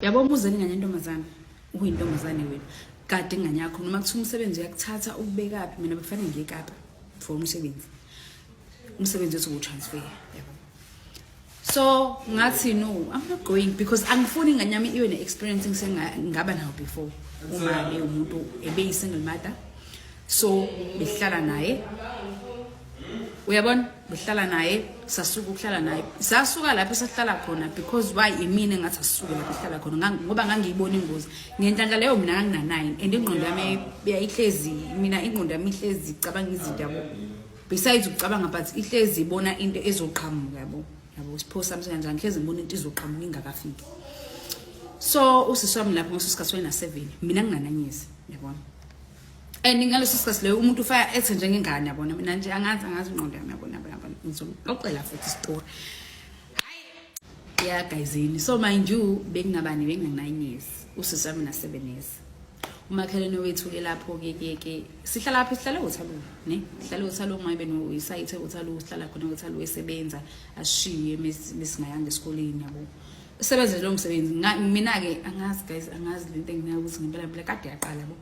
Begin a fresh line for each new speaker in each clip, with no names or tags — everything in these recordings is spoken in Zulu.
Yabo uma uzele ingane yentombazane, uyintombazane wena. Kade ingane yakho noma kuthiwa umsebenzi uyakuthatha ukubekaphi, mina bekufanele ngiye eKapa for umsebenzi. Umsebenzi wethu uwu-transfer, yabo. So ngathi no, I'm not going because angifuni ingane yami ibe ne-experience ngaba nayo before. Uma le umuntu ebeyi-single mother, so behlala naye. Uyabona, behlala naye, sasuka ukuhlala naye, sasuka lapho sahlala khona because why imina engathi asisuke lapho sihlala khona ngoba ngangiyibona ingozi ngenhlanhla leyo. Mina ngangina-9 and ingqondo yami yayihlezi, mina ingqondo yami ihlezi icabanga izinto, yabo, besides ukucabanga, but ihlezi ibona into ezoqhamuka, yabo, yabo, isipho sami singanjani, hlezi ngibona into izoqhamuka ingakafiki. So usisi wami lapho ngaleso sikhathi wayena-7, mina ngina-9 years, yabona, and ngaleso sikhathi leyo umuntu ufaya ethe njengengane, yabona. Mina nje angazi, angazi ingqondo yami, yabona, yabona, yabona. Ngizoxoxela futhi isitori ya gayizini. So mind you, benginabani? Bengina-9 years, usisi wami na-7 years. Umakhelwane wethu-ke lapho-ke ke ke sihlala lapho, sihlala eWaterloo ne, sihlala eWaterloo ngoba beno-isayithe eWaterloo, sihlala khona eWaterloo. Esebenza asishiye mesingayanga esikoleni, yabo, usebenze lowo msebenzi. Mina-ke angazi guys, angazi lento enginayo ukuthi ngempela mpela kade yaqala, yabo.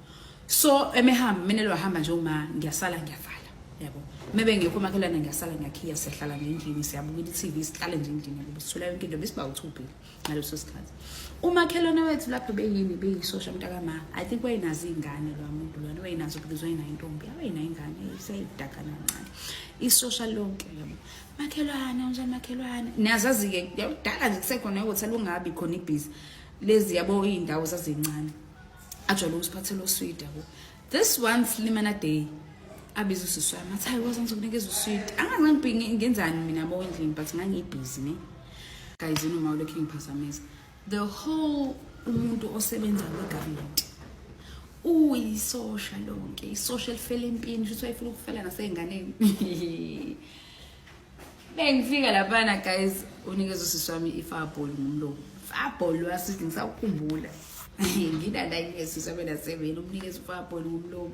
So emehamba mina lo wahamba nje, uma ngiyasala ngiyavala, yabo, mebe ngekho umakhelwane ngiyasala ngiyakhiya, siyahlala nje endlini, siyabukela i-TV, sihlale nje endlini, yabo, sithola yonke into. Besiba u-two phela ngaleso sikhathi. Umakhelwane wethu lapho beyini, beyisosha mntakama. I think wayenazo iy'ngane lo muntu lwana, wayenazo because wayenayo intombi, wayenayo ingane iseyidakana kancane, isosha lonke, yabo. Makhelwane, unjani makhelwane? Niyazazi-ke kudala nje kusekhona ehotel ungabi khona ibhizi lezi, yabo, iy'ndawo zazincane, ajwayele ukusiphathela uswidi, yabo. This one slimana day abiza usisi wami, athi, "Hayi, waza ngizokunikeza uswidi." Angazi ngenzani mina, yabo, endlini, but ngangiyibhizi ne guys, noma ulokhu ngiphazamisa the whole umuntu osebenza kwi-government, uyisosha lonke, isosha elifela empini, shuthi wayefuna ukufela nasey'nganeni. Bengifika laphana guys, unikeza usisi wami i-Fireball ngomlomo, Fireball wasithi ngisawukhumbula ngina-9 years, sisi wami na-7, umnikeza u-Fireball ngomlomo.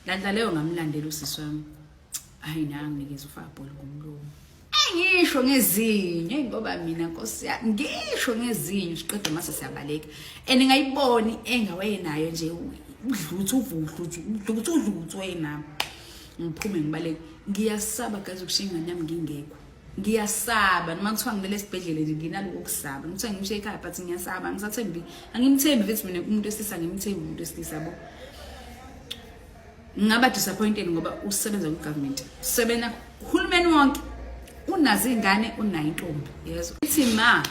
Lanhla leyo ngamlandela usisi wami, hayi, nanginikeza u-Fireball ngomlomo, engisho ngezinyo, ngoba mina nkosi yami ngisho ngezinyo. Siqeda mase siyabaleka and ngayiboni engawayenayo nje, udluthu uvudluthu udluthu udluthu wayenami. Ngiphume ngibaleke. Ngiyasaba guys ukushiya ingane yami ngingekho, ngiyasaba noma kuthiwa ngilele esibhedlela nje, nginaloko ukusaba ngithiwa ngimshiye ekhaya, but ngiyasaba, angisathembi, angimthembi futhi mina umuntu wesilisa, ngimthembi umuntu wesilisa, yabo. Ngingaba disappointed ngoba usebenza kwi-government, usebenza uhulumeni wonke, unazo iy'ngane, unayo intombi, yezwa. Ithi ma,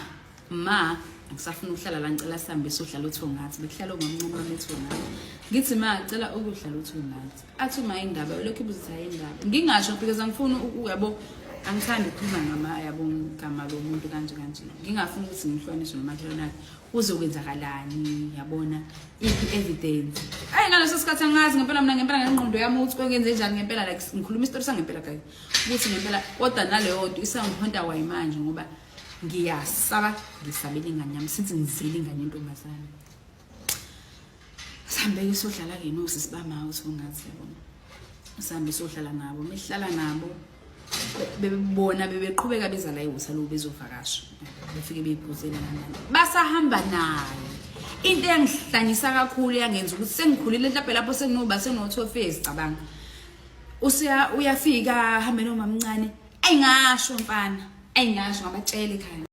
ma, angisafuna ukuhlala la, ngicela sihambe sodlala uthongathi. Bekuhlala omamncane wami ethongathi. Ngithi, "Ma, cela ukudlala uthongathi." Athi uma indaba ulokhu ibuza ukuthi hayi indaba, ngingasho because angifuni uyabo, angithandi ukukhuluma ngama, yabo, ngama lo muntu kanje kanje, ngingafuni ukuthi ngihlukaniswe nomakhelwane wakhe, kuzokwenzakalani, yabona, iphi evidence? Ayi, ngaleso sikhathi angazi ngempela mina, ngempela ngengqondo yami ukuthi kwenze njani ngempela, like ngikhuluma isitori sangempela guys, ukuthi ngempela. Kodwa naleyo nto isangihonta kwayimanje ngoba ngiyasaba, ngisabela ingane yami since ngizile ingane yentombazane. Sihambe-ke sodlala-ke nosisi bama uthongathi, yabona, sihambe sodlala nabo. Mehlala nabo bebona bebeqhubeka beza la eWaterloo bezovakasha, befike beyiphuzela nani, basahamba naye. Into engihlanyisa kakhulu yangenza ukuthi sengikhulile mhlawumbe lapho senginoba sengino-12 years, cabanga, usiya uyafika ahambe nomamncane. Ayingasho mfana, ayingasho, ngabatshela ekhaya.